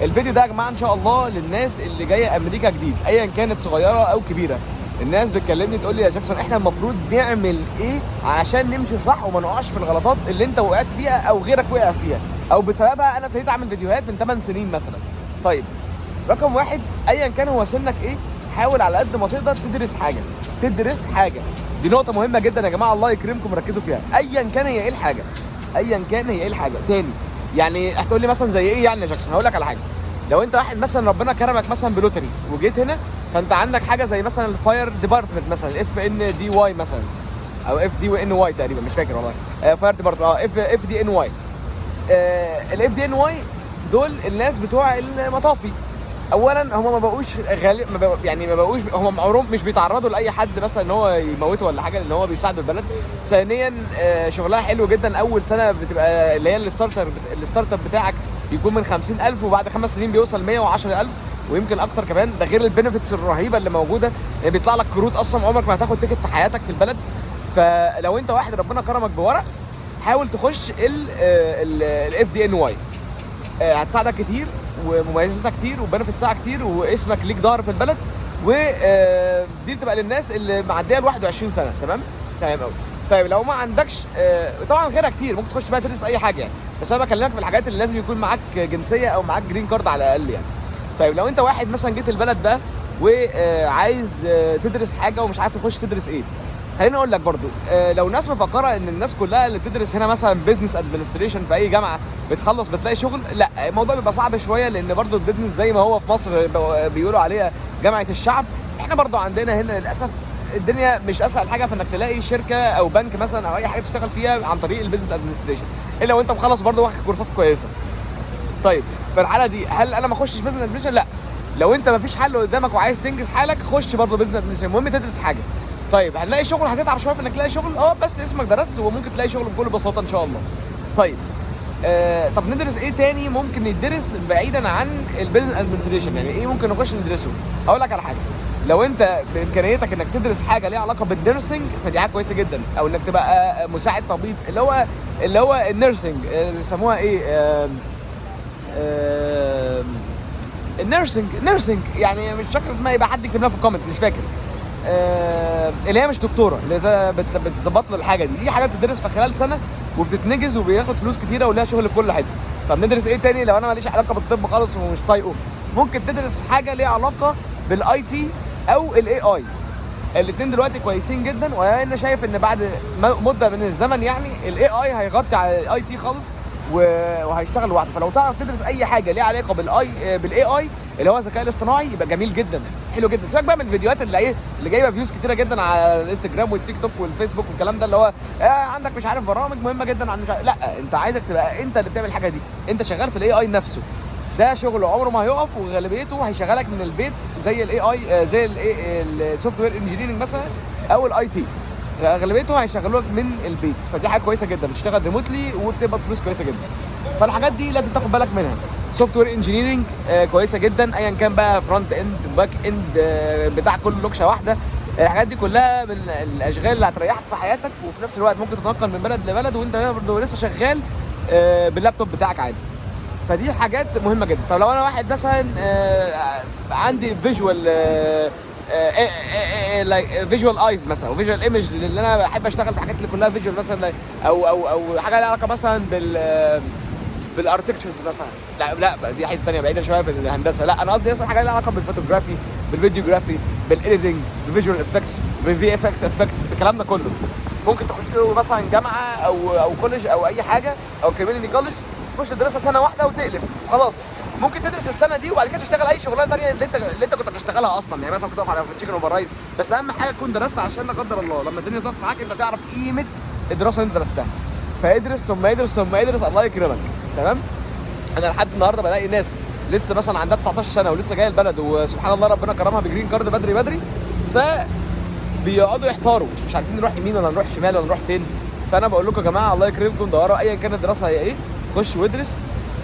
الفيديو ده يا جماعة ان شاء الله للناس اللي جاية امريكا جديد، ايا كانت صغيرة او كبيرة. الناس بتكلمني تقول لي يا جاكسون احنا المفروض نعمل ايه عشان نمشي صح وما نقعش في الغلطات اللي انت وقعت فيها او غيرك وقع فيها او بسببها انا ابتديت اعمل فيديوهات من 8 سنين مثلا. طيب، رقم واحد، ايا كان هو سنك ايه، حاول على قد ما تقدر تدرس حاجه. تدرس حاجه، دي نقطة مهمة جدا يا جماعه، الله يكرمكم ركزوا فيها. ايا كان هي ايه الحاجه، ايا كان هي ايه الحاجه. تاني يعني هتقول لي مثلا زي ايه يعني يا جاكسون؟ هقول لك على حاجه. لو انت واحد مثلا ربنا كرمك مثلا ب lottery وجيت هنا، فانت عندك حاجة زي مثلا ال fire department مثلا، FNDY مثلا او FDNY تقريبا، مش فاكر والله. fire department، اف دي ان واي. الاف دي ان واي دول الناس بتوع المطافي. اولا هم ما بقوش غالي، ما بقو يعني ما بقوش، هم عمرهم مش بيتعرضوا لاي حد مثلا ان هو يموته ولا حاجه، لان هو بيساعدوا البلد. ثانيا شغلها حلو جدا. اول سنة بتبقى اللي هي ال startup بتاعك بيكون من 50000، وبعد 5 سنين بيوصل 110000 ويمكن اكتر كمان. ده غير ال benefits الرهيبة اللي موجوده، يعني بيطلع لك كروت اصلا عمرك ما هتاخد ticket في حياتك في البلد. فلو انت واحد ربنا كرمك بورق، حاول تخش ال FDNY، هتساعدك كتير ومميزاتها كتير و benefits بتاعها كتير واسمك ليك ظهر في البلد. ودي بتبقى للناس اللي معدية ال 21 سنه. تمام؟ تمام قوي. طيب لو ما عندكش طبعا غيرها كتير، ممكن تخش بقى تدرس اي حاجة يعني، بس انا بكلمك في الحاجات اللي لازم يكون معاك جنسية او معاك green card على الاقل يعني. طيب لو انت واحد مثلا جيت البلد بقى وعايز تدرس حاجة ومش عارف تخش تدرس ايه، خليني اقول لك برضو لو ناس مفكرة ان الناس كلها اللي بتدرس هنا مثلا business administration في اي جامعه بتخلص بتلاقي شغل، لا، الموضوع بيبقى صعب شويه، لان برضو ال business زي ما هو في مصر بيقولوا عليها جامعه الشعب، احنا برضو عندنا هنا للاسف الدنيا مش اسهل حاجة في انك تلاقي شركة او بنك مثلا او اي حاجة تشتغل فيها عن طريق ال business administration، الا لو انت مخلص برضو واخد كورسات كويسه. طيب في الحالة دي هل انا ما اخشش business administration؟ لا، لو انت ما فيش حل قدامك وعايز تنجز حالك خش برضه business administration، المهم تدرس حاجه. طيب هنلاقي شغل؟ هتتعب شوية في انك تلاقي شغل بس اسمك درست وممكن تلاقي شغل بكل بساطة ان شاء الله. طيب طب ندرس ايه تاني ممكن يدرس بعيدا عن ال business administration؟ يعني ايه ممكن نخش ندرسه؟ اقول لك على حاجه، لو انت بامكانيتك انك تدرس حاجة ليها علاقة بال nursing فدي حاجة كويسة جدا، او انك تبقى مساعد طبيب اللي هو ال nursing بيسموها ايه؟ آم، آم، ال nursing، nursing يعني مش فاكر اسمها، يبقى حد يكتب لنا في ال comment، مش فاكر. اللي هي مش دكتوره، اللي ده بتظبط له الحاجة دي. دي حاجة بتدرس في خلال سنة وبتتنجز وبياخد فلوس كتيرة وليها شغل في كل حته. طب ندرس ايه تاني لو انا ماليش علاقة بالطب خالص ومش طايقه؟ ممكن تدرس حاجة ليها علاقة بال IT او ال AI. الاثنين دلوقتي كويسين جدا، وانا شايف ان بعد مده من الزمن يعني ال AI هيغطي على ال IT خالص وهيشتغل لوحده. فلو تعرف تدرس اي حاجة ليها علاقة بال AI اللي هو الذكاء الاصطناعي يبقى جميل جدا، حلو جدا. سيبك بقى من الفيديوهات اللي ايه اللي جايبه views كتيرة جدا على الانستجرام والتيك توك والفيسبوك والكلام ده، اللي هو عندك مش عارف برامج مهمة جدا عن مش عارف. لا، انت عايزك تبقى انت اللي بتعمل الحاجة دي، انت شغال في ال AI نفسه. ده شغل عمره ما هيقف وغالبيته هيشغلك من البيت، زي ال AI، زي ال software engineering مثلا او ال IT، غالبيته هيشغلوك من البيت. فدي حاجة كويسة جدا، بتشتغل remotely وبتقبض فلوس كويسة جدا. فالحاجات دي لازم تاخد بالك منها. software engineering كويسة جدا، ايا كان بقى front end، back end، بتاع كل لوكشه واحده. الحاجات دي كلها من الاشغال اللي هتريحك في حياتك، وفي نفس الوقت ممكن تتنقل من بلد لبلد وانت برضه لسه شغال باللابتوب بتاعك عادي. فدي حاجات مهمة جدا. طب لو انا واحد مثلا عندي visual eyes مثلا و visual image، اللي انا بحب اشتغل في حاجات اللي كلها visual مثلا، او حاجة لها علاقة مثلا بال architectures مثلا، لا لا، دي حتة ثانية بعيدة شوية في الهندسه. لا، انا قصدي مثلا حاجة لها علاقة بال photography، بال videography، بال editing، بال visual effects، بال VFX effects، الكلام ده كله ممكن تخش مثلا جامعه او college او اي حاجة او community college، تخش تدرسها سنة واحدة وتقلب وخلاص. ممكن تدرس السنة دي وبعد كده تشتغل اي شغلانة ثانية اللي انت كنت هتشتغلها اصلا، يعني مثلا كنت تقف على chicken over rice، بس اهم حاجة تكون درست، عشان لا قدر الله لما الدنيا تقف معاك انت تعرف قيمة الدراسة اللي انت درستها. فادرس ثم ادرس ثم ادرس، الله يكرمك. تمام؟ انا لحد النهارده بلاقي ناس لسه مثلا عندها 19 سنة ولسه جاية البلد، وسبحان الله ربنا كرمها ب green card بدري بدري، ف بيقعدوا يحتاروا مش عارفين نروح يمين ولا نروح شمال ولا نروح فين. فانا بقول لكم يا جماعة الله يكرمكم، دوروا ايا كانت الدراسة هي ايه، خش وادرس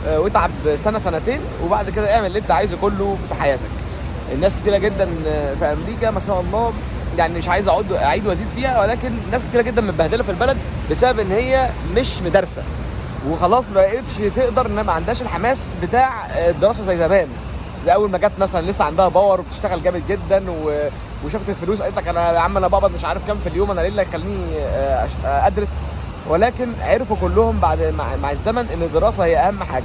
واتعب سنة سنتين وبعد كده اعمل اللي انت عايزه كله في حياتك. الناس كتيرة جدا في امريكا ما شاء الله، يعني مش عايز اقعد اعيد وازيد فيها، ولكن ناس كتيرة جدا متبهدله في البلد بسبب ان هي مش مدرسه. وخلاص ما بقتش تقدر، ان ما عندهاش الحماس بتاع الدراسة زي زمان، زي اول ما جت مثلا لسه عندها power وبتشتغل جامد جدا وشافت الفلوس قالت لك انا يا عم انا بقبض مش عارف كام في اليوم، انا ليه اللي يخليني ادرس. ولكن عرفوا كلهم بعد مع الزمن ان الدراسة هي اهم حاجة.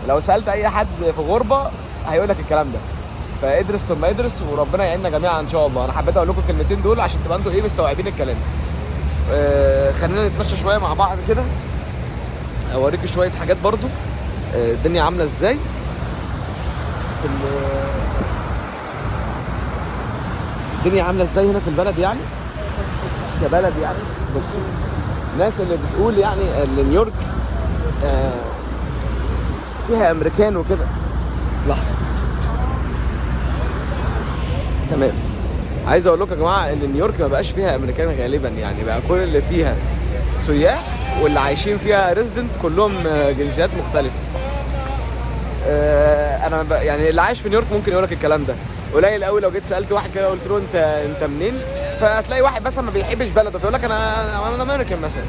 لو سالت اي حد في غربه هيقول لك الكلام ده. فادرس ثم ادرس، وربنا يعيننا جميعا ان شاء الله. انا حبيت اقول لكم الكلمتين دول عشان تبقى انتوا ايه مستوعبين الكلام. خلينا نتمشى شوية مع بعض كده، اوريكم شوية حاجات برضو. الدنيا عامله ازاي في الدنيا عامله ازاي هنا في البلد، يعني كبلد يعني. بصوا الناس اللي بتقول يعني ان نيويورك فيها امريكان وكده. لحظة، تمام. عايز اقول لكم يا جماعة ان نيويورك ما بقاش فيها امريكان غالبا، يعني بقى كل اللي فيها سياح، واللي عايشين فيها resident كلهم جنسيات مختلفة. انا يعني اللي عايش في نيويورك ممكن يقول لك الكلام ده. قليل قوي لو جيت سالت واحد كده قلت له انت منين، فهتلاقي واحد مثلا ما بيحبش بلده فيقول لك انا امريكان مثلا،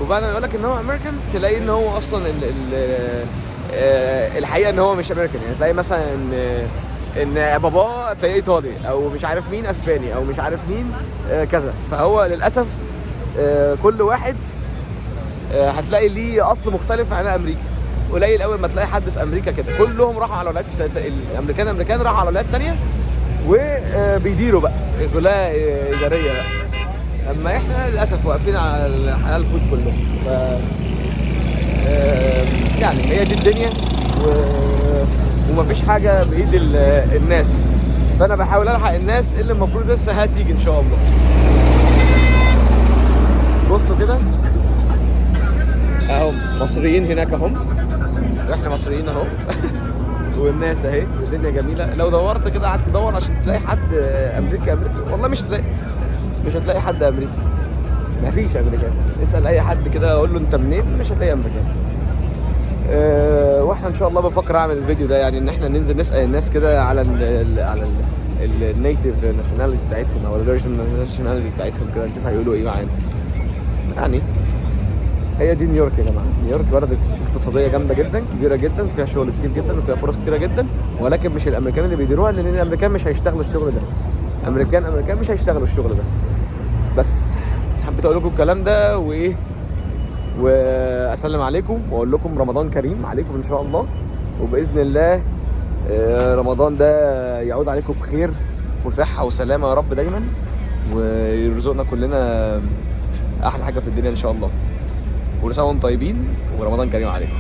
وبعد ما يقول لك ان هو امريكان تلاقي ان هو اصلا ال ال الحقيقة ان هو مش امريكان. يعني تلاقي مثلا ان باباه تلاقيه ايطالي، او مش عارف مين اسباني، او مش عارف مين كذا. فهو للاسف كل واحد هتلاقي ليه اصل مختلف عن امريكا. قليل قوي ما تلاقي حد في امريكا كده، كلهم راحوا على ولايات الامريكان، امريكان راحوا على ولايات تانية وبيديروا بقى كلها ادارية بقى. اما احنا للاسف واقفين على الحلال food كلهم. ف يعني هي دي الدنيا ومفيش حاجة بايد الناس. فانا بحاول الحق الناس اللي المفروض لسه هتيجي ان شاء الله. بصوا كده اهم مصريين هناك اهم، واحنا مصريين اهو والناس اهي، والدنيا جميلة. لو دورت كده قعدت تدور عشان تلاقي حد امريكي امريكي، والله مش هتلاقي، مش هتلاقي حد امريكي، مفيش امريكان. اسال اي حد كده اقول له انت منين، مش هتلاقي امريكان. واحنا ان شاء الله بفكر اعمل الفيديو ده، يعني ان احنا ننزل نسال الناس كده على ال على ال native nationality بتاعتهم او ال original nationality بتاعتهم كده، نشوف هيقولوا ايه معانا. يعني هي دي نيويورك يا جماعة. نيويورك بلد اقتصادية جامدة جدا، كبيرة جدا، فيها شغل كتير جدا وفيها فرص كتيرة جدا، ولكن مش الامريكان اللي بيديروها، لان الامريكان مش هيشتغلوا الشغل ده. امريكان مش هيشتغلوا الشغل ده. بس حبيت اقول لكم الكلام ده وايه، واسلم عليكم واقول لكم رمضان كريم عليكم ان شاء الله، وباذن الله رمضان ده يعود عليكم بخير وصحة وسلامه يا رب دايما، ويرزقنا كلنا احلى حاجة في الدنيا ان شاء الله. كل سنة وانتم طيبين، ورمضان كريم عليكم.